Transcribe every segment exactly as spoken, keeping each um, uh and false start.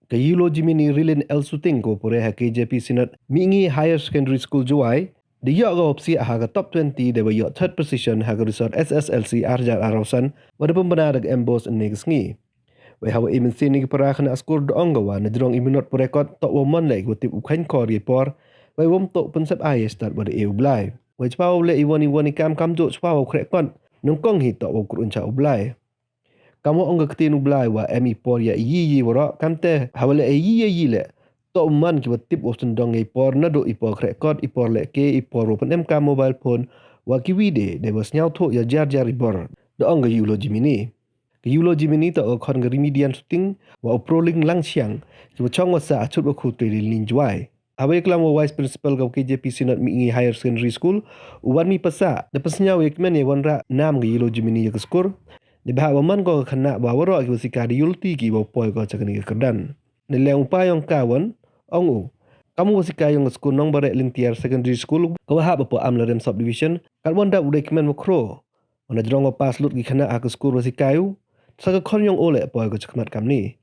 Ka Yulo Jimini Rilin L Suting ko pure ha K J P Synod Mihngi Higher Secondary School Jowai, da yoh ka wa psiah ha ka top twenty da wa yoh third position ha ka result S S L C ar hajar arphaw san, wa da pynbna da ka MBOSE ynne ka sngi. Wei ha wa e mynsiem ya ki para khynnah skur da ong ka wa na jrong i minot pure kot toh wa man leh ki wa tip u kheiñ khor ya i por, wei wom toh pynsep ai ya i stad wa da e u Blai. Wei chwa wa leh i wan i wan i kam kamjooh chwa wa khreh kot, nyngkong hi toh wa kyrun cha u Blai. Kam wa ong ka ktien u Blai wa em i por ya i yi yi waroh, kamte ha wa leh i yi ya i yi leh, toh man ki wa tip wa syndong ya i por, naduh i por khreh kot, i por leh ke, i por wa pynemkam mobile phone, wa ki wi de, de wa sñiawthuh ya jar jar i bor. Da ong ka Yulo Jimini. Ka Yulo Jimini toh ka khon ka Rimidian Suting, wa u Proling Langchiang, ki wa chong wa sah ha Chutwakhu Trading Lane Jowai. Ha wa yaklam wa Vice Principal ka K J P Synod Mihngi Higher Secondary School, u Wanmi Passah, da pynsñiaw ya i kmen ya i wanrah nam ka Yulo Jimini ya ka skur. Neibhah wa man ko ka khynnah wa waroh ki wa sikai da yoh luti ki wa poi ko cha kani ka kyrdan. Neiliang u pa yong ka wan, ong u, kam u wa sikai yong ka skur Nongbareh Lyntiar Secondary School, ka wa hap hapoh Amlarem Subdivision, katwon da u dei kmen wa khraw. Wa na jrong wa pass lut ki khynnah ha ka skur wa sikai u, sa ka khon yong u leh poi ko chakhmat kamni.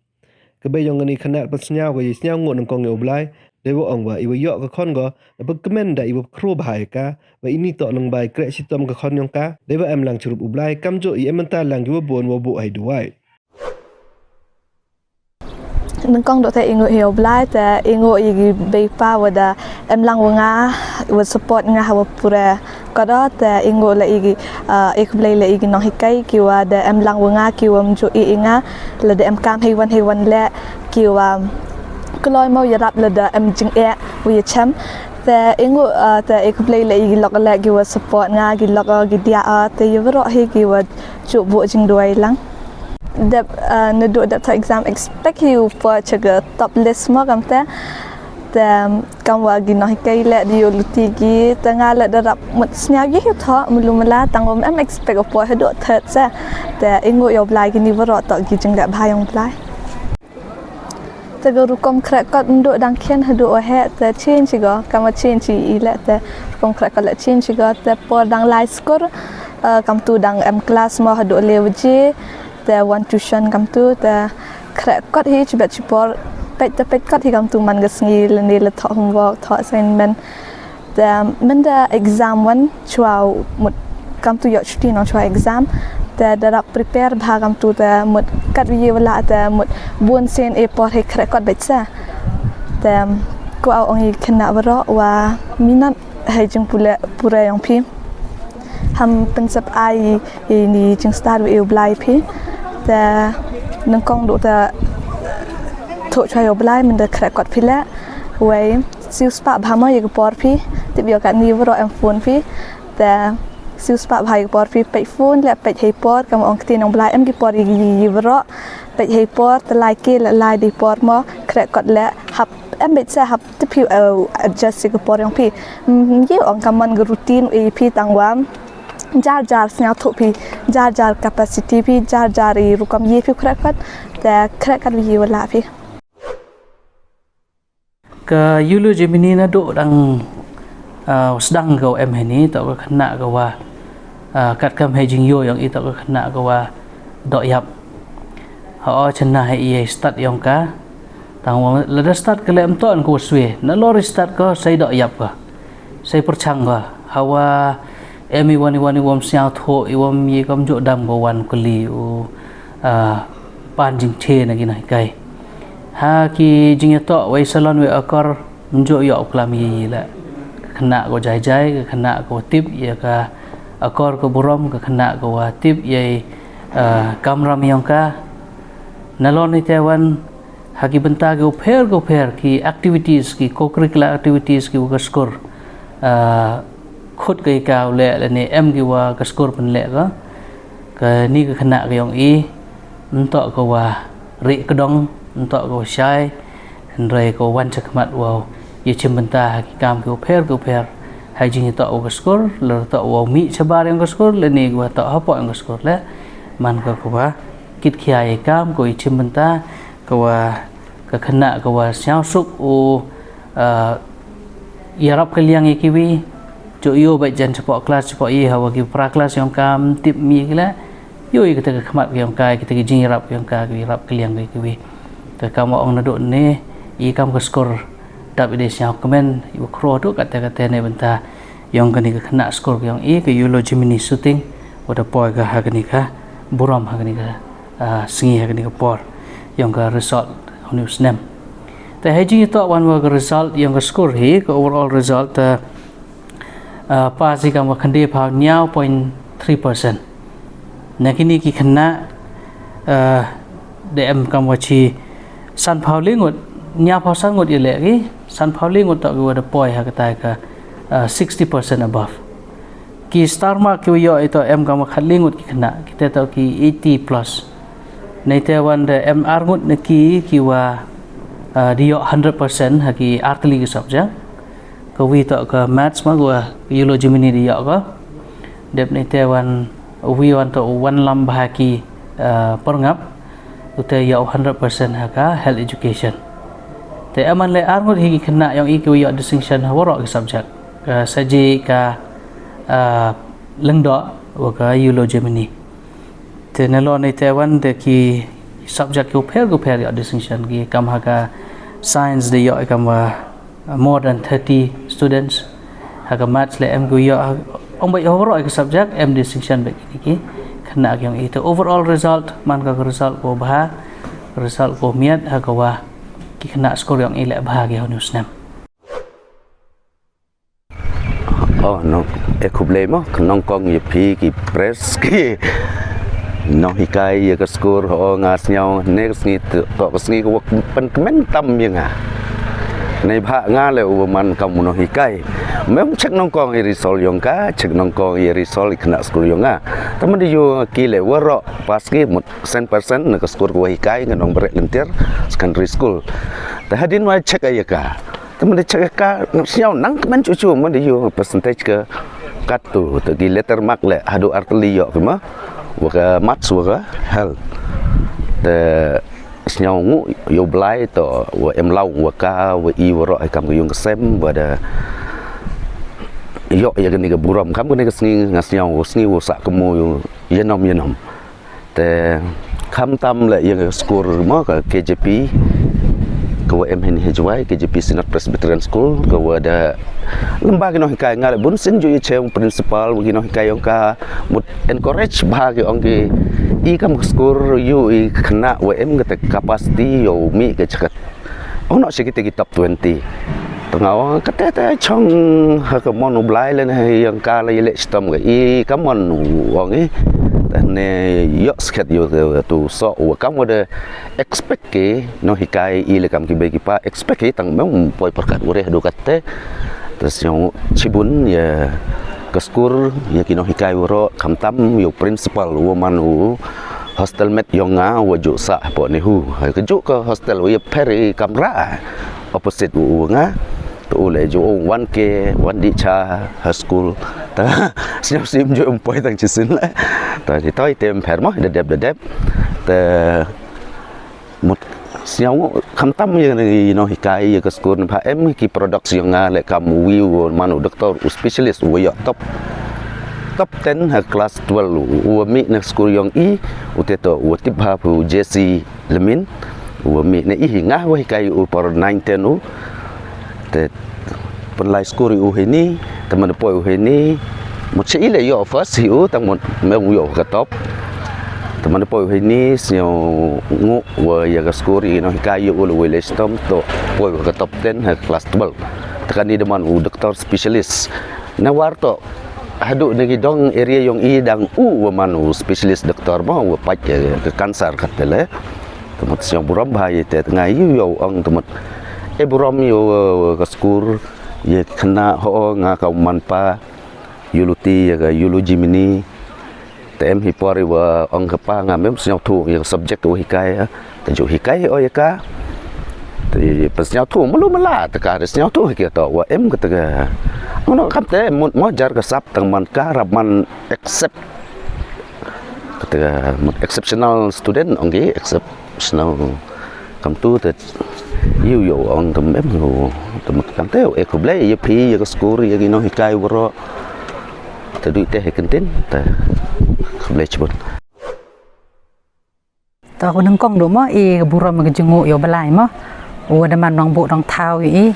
Ka bei yong kani khynnah pynsñiaw ko ya i sñiawngooh nyngkong ya u Blai, de wa ong wa i wa yoh ka khon ko, da pynkmen da i wa khraw bha ya ka, wa ini toh lyngba i khreh chitom ka khon yong ka, de wa em lang chirup u Blai, kamjooh i em mynta lang ki wa bun wa buh ha i duwai. Nyngkong dooh te i ngooh ya u Blai, te i ngooh ya ki bei pa wa da em lang wa nga, wa support nga ha wa pure kot o, te i ngooh leh ya ki, ah, e khublei leh ya ki nonghikai ki wa da em lang wa nga, ki wa ym jooh i ya nga, lada em kam heiwan heiwan leh, ki wa kloi mo yarap lada em jingeh wa yachem. Te i ngooh, ah, te i khublei leh ya ki lok leh ki wa support nga, ki lok o, ki diah o, te ya waroh hi ki wa jooh buh jingduwai lang. Dep, ah, naduh dep thoh exam expect hi u poi cha ka top list mo kamte. Te kam wa ki nonghikai leh da yoh luti ki, te nga leh da rap mut sñiaw ki hi thoh mulu mala, tang wa em expect u poi haduh third se. Te i ngooh ya u Blai, kini waroh toh ki jingleh bha yong u Blai. Te ka rukom khreh kot naduh dang khian haduh wa heh, te change i ko, kam wa change i leh, te rukom khreh kot leh change i ko, te por dang lai skur, eh, kamtu dang em class mo haduh le waje, te wan tuition kamtu, te khreh kot hi chibet chipor, peit te peit kot hi kamtu man ka sngi, lane le thoh homework, thoh assignment. Te mynda exam wan chwa mut kamtu yoh chuti nong chwa exam. Te da rap prepare bha kamtu te mut kat wi ye wa lah te mut bun sien e por hei khreh kot beit se. Te kwah ong ya ki khynnah waroh wa minot hei jingpule pure yong phi. Ham pynsep ai ya ini jingstad wa e u Blai phi. Te nyngkong dooh te thoh chwa ya u Blai mynda khreh kot phi leh. Wei siewspah bha mo ya ka por phi, tip yoh katni waroh em phone phi. Te siewspah bha ya ka por phi, peit phone leh peit hei por, kam wa ong ktien yong u Blai em ki por ya ki, ya ki waroh. Peit hei por, te lai ke leh lai dei por mo, khreh kot leh hap em beit se, hap tip phi, eh, adjust ya ka por yong phi. Mm, ye ong kam man ka routine e phi, tang wa jar jar sñiawthuh phi, jar jar capacity phi, jar jar i rukom ye phi khreh kot, te khreh kat wi ye wa lah phi. Ka Yulo Jimini naduh dang, ah, sdang ka wa em heini, toh ka khynnah ka wa, ah, katkam hei jingyoh yong i toh ka khynnah ka wa doh yap. Hooid chynna hei i hei stad yong ka. Tang wa lada stad ka leh ym toh ka wa swe. Nalor i stad ka sei doh yap ka. Sei pyrchang ka. Ha wa em i wan i wan i wom sñiawthuh, i wom ye kamjooh dam ka wan kylli u, ah, pan jingche na ki nonghikai. Ha ki jingyatoh wei salon wei akor, ym jooh yoh u klam ye ye leh. Ka khynnah ka wa jai jai, ka khynnah ka wa tip ya ka akor ka burom, ka khynnah ka wa tip ya i, ah, kamram yong ka. Nalor ni te wan ha ki bynta ki wa pher ki wa pher, ki activities, ki co-curricular activities ki wa ka skur, ah, khut ka i ka u leh lane em ki wa ka skur pynleh ka. Kani ka khynnah ka yong i, ym toh ka wa rieh kdong, ym toh ka wa shy, hynrei ka wa wan chakhmat wow yachim bynta ha ki kam ki wa pher ki wa pher. Hei jingyatoh wa ka skur, lada toh wow mih chabar yong ka skur, lane ka wa toh hapoh yong ka skur leh, man ka ka wa kit khia ya i kam, ka wa yachim bynta, ka wa ka khynnah ka wa sñiawsuk u, ah, yarap kylliang ya kiwi, jooh yoh beit jan chapoh class chapoh i, ha wa ki para class yong ka ym tip mi ki leh, yoh i kata ka khmat ka yong ka, kata ka jingyarap ka yong ka, ka yarap kylliang ka ya kiwi. Te kam wa ong nadooh ne, i kam ka skur dap i de sñiaw kmen, i wa khroo dooh katte katte ne bynta yong kani ka khynnah skur ka yong i ka Yolo Jemini Suting, wa da poi ka ha kani ka burom ha kani ka, ah, sngi ha kani ka por yong ka result ha uni u snem. Te hei jingyatoh wan wa ka result yong ka skur hi, ka overall result, te, ah, pass i kam wa khyndai phaw ñiaw point three percent. Na kini ki khynnah, ah, da em kam wa chi san phaw le ngut, ñiaw phaw san ngut ya le ki, san phaw le ngut toh ki wa da poi ha katai ka, ah, sixty percent above. Ki star mark ki wa yoh i toh em kam wa khatle ngut ki khynnah, kite toh ki eighty plus. Neite wan da em ar ngut na ki ki wa, ah, da yoh hundred percent ha ki artylli ki subject. Ka wi toh ka maths ma ka wa Yolo Jemini da yoh ka. Dep neite wan, wi wan toh wan lam bha ki, ah, pyrngap. Ute yoh hundred percent ha ka health education. Te em man le ar ngut hi ki khynnah yong i ki wa yoh distinction ha waroh ki subject. Ka saji ka, ah, lyngdoh wa ka Yolo Jemini. Te nalor neite wan da ki subject ki wa pher ki wa pher yoh distinction ki kam ha ka science da yoh i kam wa more than thirty students. Ha ka maths le em ki wa yoh, ong bait ha waroh ki subject em distinction bait kini ki khynnah ki yong i. Te overall result, man ka result ka wa bha, result ka wa miat, ha ka wa ki khynnah skur yong i le bha ki ha uni u snem. Oh, no, e khublei mo, ka nyngkong ya phi ki press ki nonghikai ya ka skur, ho nga sñiaw, ne ka sngi toh, toh ka sngi ka wa pynkmen tam ya nga. Neibhah nga le u wa man kam u nonghikai. Mem check nyngkong i result yong ka, check nyngkong i result i khynnah skur yong nga. Tangwa da yoo ki le waroh pass ki mut cent percent na ka skur ka wa hikai nga Nongbareh Lyntiar Secondary School. Te hadien wa check ya ka. Te man da check ka, sñiaw nang kmen chuchu, man da yoo percentage ka kattu, te ki letter mark le, hadooh artylli yoh ki ma, wa ka maths wa ka health. Te sñiaw ngu, yow blai toh, wa em law, wa ka, wa i waroh, i kam ka yung ka sem, wa da yoh ya kani ka burom, kam kani ka sngi, nga sñiaw, wa sngi, wa sah ka mo, yow, yanom, yanom. Te khamtam le ya ka skur mo ka K J P, ka wa em heini ha Jowai, K J P Synod Presbyterian School, ka wa da lamba ki nonghikai nga le bun sien ju ya chong principal, wa ki nonghikai yong ka mut encourage bha ki ong ki i kam ka skur yow i khynnah wa em ka te capacity yow mih ka chakat. Ong noh chi kite ki top twenty. Te nga ong kate te chong ha ka mon u Blai le ne ha yong ka le le chitom ka i ka mon u ong i. Te ne yoh skhet yoh te tu so u kam wa da expect ki nonghikai i le kam ki bei ki pa expect ki tang mem poi pyrkhat u re du kate. Te sñiaw chibun ya ka skur ya ki nonghikai waroh khamtam yow principal wa man u hostel mate yong nga wa ju sah hapoh NEHU. Hai ka ju ka hostel wa ya pher i kamra opposite u, u nga. Tu u le ju u wan ke, wan di cha ha school. Ta sñiaw sim ju em poi tang chisien le. Ta di toi tem pher mo, da dep, da dep. Ta mut sñiaw ngu khamtam ya i nonghikai ya ka skur ne bha em ki products yong nga le kam u wi u man u doctor u specialist u wa yoh top, top ten ha class twelve u, u wa mih na skur yong i, u te toh u wa tip bha phi u J C Lemin, u wa mih na i hi nga wa hikai u por nine ten u. Te pynlai skur i u heini, te man da poi u heini, mut cha i le yoh first hi u, tang mut mem u yoh ka top. Te man da poi u heini, sñiaw ngu wa ya ka skur i nonghikai ya u le wa le chitom toh poi u ka top ten ha class twelve. Te kani da man u doctor specialist. Na war toh hadooh na ki dong area yong i dang u wa man u specialist doctor mo wa pait ya ka cancer kate le. Te mut sñiaw burom bha ya te nga yow yow ong te mut e burom yow ka skur ya khynnah ho nga ka man pa yow luti ya ka yow lu Jimini. Te em hi por i wa ong ka pa nga mem sñiaw thu ya ka subject wa hikai ya. Te ju hikai o ya ka. Te pa sñiaw thu malu mala te ka sñiaw thu hi ki toh wa em ka te ka. Ano kam te mut mo jar ka sap tang man ka rap man accept kata ka exceptional student ong ki exceptional. Kam tu te yow yow ong te mem yow te mut kam te e khublei ya phi ya ka skur ya ki nonghikai waroh. Te du te hi kyntin te khublei chibun. Ka nyngkong du mo, i ka burom ka jingngooh yow Blai mo. U da man nong booh nong thaw i.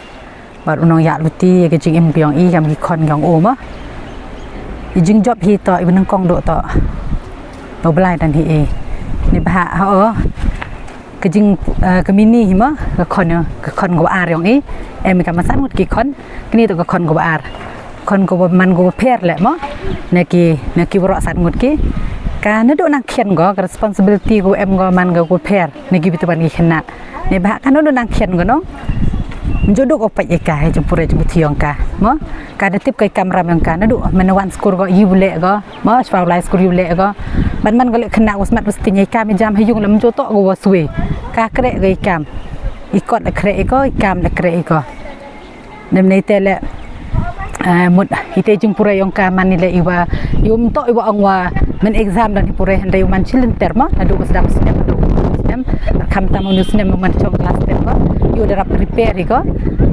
Bad u nong yah luti ka jingim ka yong i, kam ki khon yong u mo. I jingjop hi to, i nyngkong du to. Yow Blai dan hi i. Neibhah ha o. Ka jing, eh, ka Mini hi mo, ka khon, ka khon ka wa ar yong i. Em i kam san ngut ki khon, kini to ka khon ka wa ar. Khon ka wa man ka wa pher le mo. Na ki, na ki waroh san ngut ki. Ka nadooh nang khian ko, ka responsibility ka wa em ko man ka wa pher. Na ki bituan ki khynnah. Neibhah ka nadooh nang khian ko nong. Mynjur du ko pait i ka, hei jingpure jingputhi yong ka. Mo, ka da tip ka i kam ram yong ka, nadooh, man wan skur ko, i u leh ko. Mo, chwa u lai skur i u leh ko. Bad man ko le khynnah u smat u sting i kam i jam ha yung la mynjur to ko wa swe. Ka kreh ko i kam. I kot la kreh i ko, i kam la kreh i ko. Dem nei te le, eh, mut, i te jingpure yong ka man i le i wa, i um to i wa ong wa, man exam dan i pure hynrei u man chilynter mo, nadooh ka sdang snem, nadooh snem, khamtam u snem man chong class ten ko, i u da rap prepare i ko.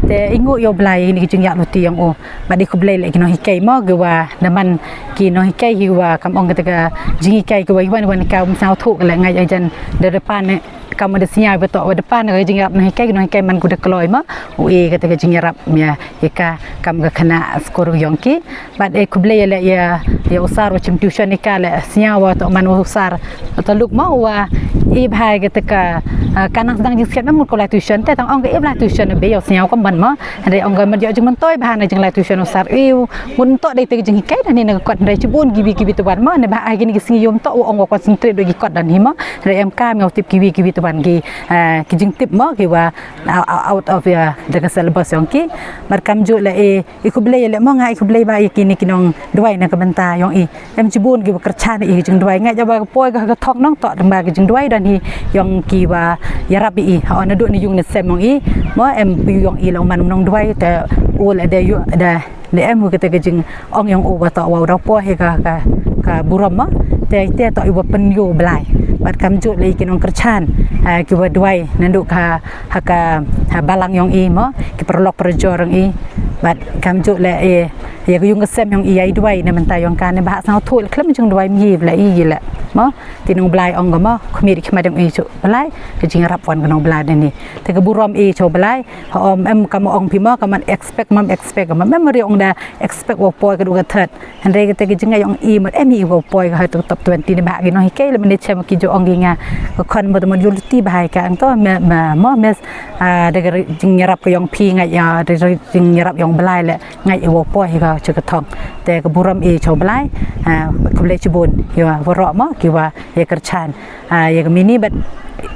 Te i ngooh yow Blai i ni ki jingyah luti yong u. Bad i khublei le ki nonghikai mo, ki wa da man ki nonghikai hi wa kam ong kata ka jinghikai ki wa i wan i wan ka um sngewthuh le ngai ajan da depan ne kam da sñiaw wa to wa depan ka jingyarap nonghikai, ki nonghikai man ku da kloi mo. U e kata ka jingyarap ya, ya ka kam ka khynnah skur yong ki. Bad e khublei ya le ya, ya u sar wa chim tuition i ka le sñiaw wa to man u sar. Taluk mo wa i bha kata ka, ah, ka nang sdang jingsiat mo mut ko lai tuition te tang ong ka i bha tuition be yow sñiaw ko man mo. Hynrei ong ka man yow jingmyntoi bha na jinglai tuition u sar i u, mut to dei te ka jinghikai da ni na ka kot hynrei chibun kiwi kiwi tuan mo, neibhah ai kini ki sngi yom to u ong wa concentrate da ki kot dan hi mo. Hynrei em kam yow tip kiwi kiwi tuan ki, ah, ki jingtip mo ki wa, ah, ah, out of ya da ka syllabus yong ki. Bad kamjooh le e, i khublei le mo nga i khublei ba ya kini ki nongduwai na ka bynta yong i. Em chibun ki wa kyrchan i ka jingduwai, nga ja wa ka poi ka ha ka thong nong to, tang ba ka jingduwai dan hi yong ki wa yarap i. Ha o nadooh ni yung ni sem yong i. Mo em pi yong i la u man nongduwai te u le de yu de, de em u kata ka jingong yong u wa to wa u da poi hi ka, ka, ka burom mo. Te, te to i wa pynyoh Blai. Bad kamjooh le ki nongkyrchan, ah, ki wa duwai nadooh ka ha ka, ha balang yong i mo, ki paralok parajor yong i. Bad kamjooh le e, ya ka yung ka sem yong i ya i duwai na bynta yong ka neibhah sñiawthuh le khlem jingduwai mi le i le mo. Te nong Blai ong ka mo, khmih ri khmat yong i cha u Blai, ka jingyarap wan ka nong Blai da ni. Te ka burom i cha u Blai, ha o em kam ong phi mo, kam expect, mam expect, mam em ri ong da expect wa poi ka du ka third. Hynrei kata ka jingai yong i mut em i wa poi ka ha top twenty neibhah ki nonghikai le mane chem ki jo ong ki nga. Ka khon mut mut yow luti bha i ka ang to me, me, mo mes, ah, da ka jingyarap ka yong phi nga ya, da ka jingyarap yong Blai le ngai i wa poi ka cha ka thong. Te ka burom i cha u Blai, ah, khublei chibun ya waroh mo ki wa ya kyrchan, ah, ya ka Mini bad,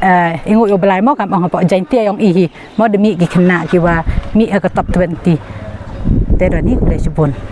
ah, i ngooh yow Blai mo kam ong hapoh Jaintia yong i hi. Mo da mih ki khynnah ki wa mih ha ka top twenty. Te da ni khublei chibun.